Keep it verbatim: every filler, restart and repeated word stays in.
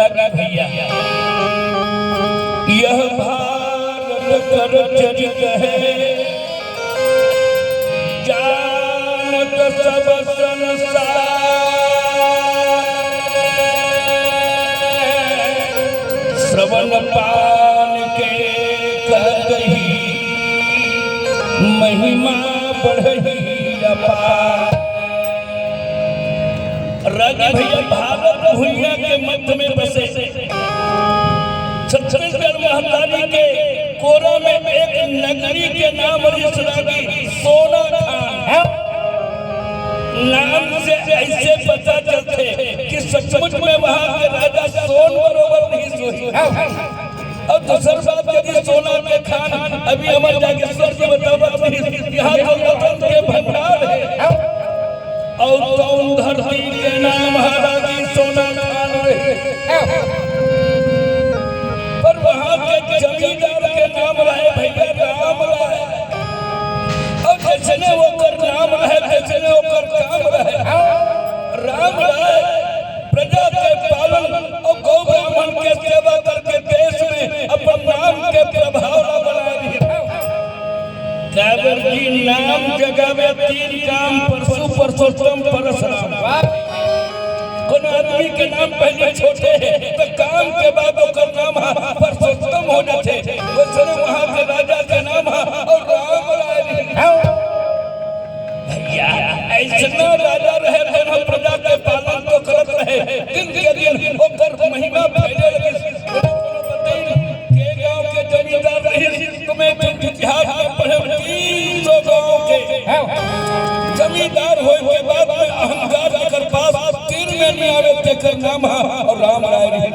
अरे भैया, यह भारत कर चरित है, जानत सब संसार। श्रवण पान के करही, महिमा बढ़ही अपार। रागी भैया, भारत भुइयां के मध्य में बसे छत्तीसगढ़ महतारी के कोरा में एक नगरी के नाम रहिस रागी सोना खान। नाम से ऐसे पता चलथे कि सचमुच में वहां के राजा सोन बरोबर रहिस होही। अउ दूसर बात, यदि सोना के खान, अभी हमर जागेश्वर जी बतावत रहिस, यहां तो रतन के भंडार हे। अउ तउन धरती के नाम ह रागी सोना खान रहे। पर वहां के जमींदार के नाम रहे भैया राम राय। अउ जइसने ओकर नाम रहे, तइसने ओकर काम रहे। राम राय प्रजा के पालन अउ गौ ब्राह्मण के सेवा करके देश में अपन नाम के प्रभाव ला बनाए रहिस। काबर जी, नाम जगावे तीन काम, परसु परसोत्तम परसराम। कोनो आदमी के नाम पहली छोटे हे, त काम के बाद ओकर नाम ह परसोत्तम हो जाथे। वइसने वहां के राजा के नाम ह अउ राम राय रहिस। भैया, अइसना राजा रहे, जेन ह प्रजा के पालन तो करत रहे, दिन के दिन ओकर महिमा फैले लगिस। के गांव के जमींदार रहिस, तुम्हें इतिहास में पढ़े, तीन सौ गांव के जमींदार होए के बाद में अहंकार जेकर पास तीर में नहीं आवे, तेकर नाम ह अउ राम राय रहिस।